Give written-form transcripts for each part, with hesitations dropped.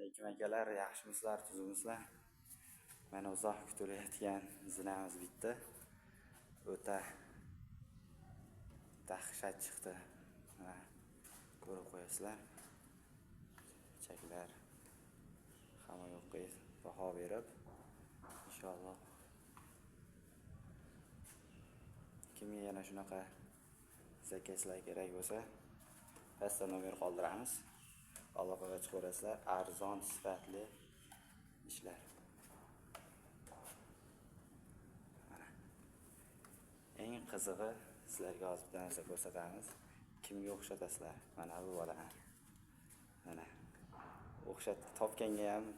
Alaykum akalar, yaxshimisizlar, tuzukmisizlar? Mana uzoq kutilayotgan zinamiz bitdi. O'ta dahshat chiqdi. Mana ko'rib qo'yasizlar. Chaklar hamma yoqqa baho berib, inshaalloh kimga yana shunaqa zakazlar kerak bo'lsa, pastda nomer qoldiramiz. Aloqaga chiqaverasizlar. Arzon, sifatli ishlar. Mana. Eng qizig'i sizlarga hozir bitta narsa ko'rsatamiz. Kimga o'xshatasizlar? Mana bu bolani. Mana. O'xshat topganga ham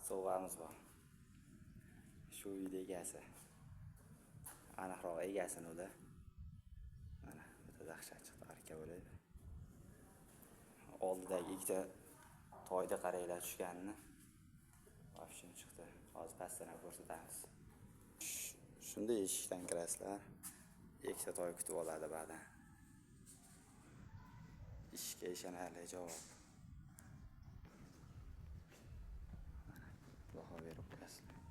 sovg'amiz bor. Shu uyda egasi. Aniqroq egasini uda. Mana bitta dahshat chiqdi, arka bo'ladi. Oldidagi ikkita toyda qaranglar tushganini. Вообще chiqdi. Hozir pastdan ham ko'rsatamiz. Shunday eshikdan kirasizlar. Ikkita toy kutib oladi ba'dan. Ishga ishonarli javob. Mana baho berib qo'yasizlar.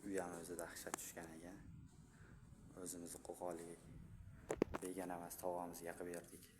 Uy ham o'zi dahshat tushgan ekan. O'zimizni qo'qonlik begona emas, tog'amizga qilib berdik.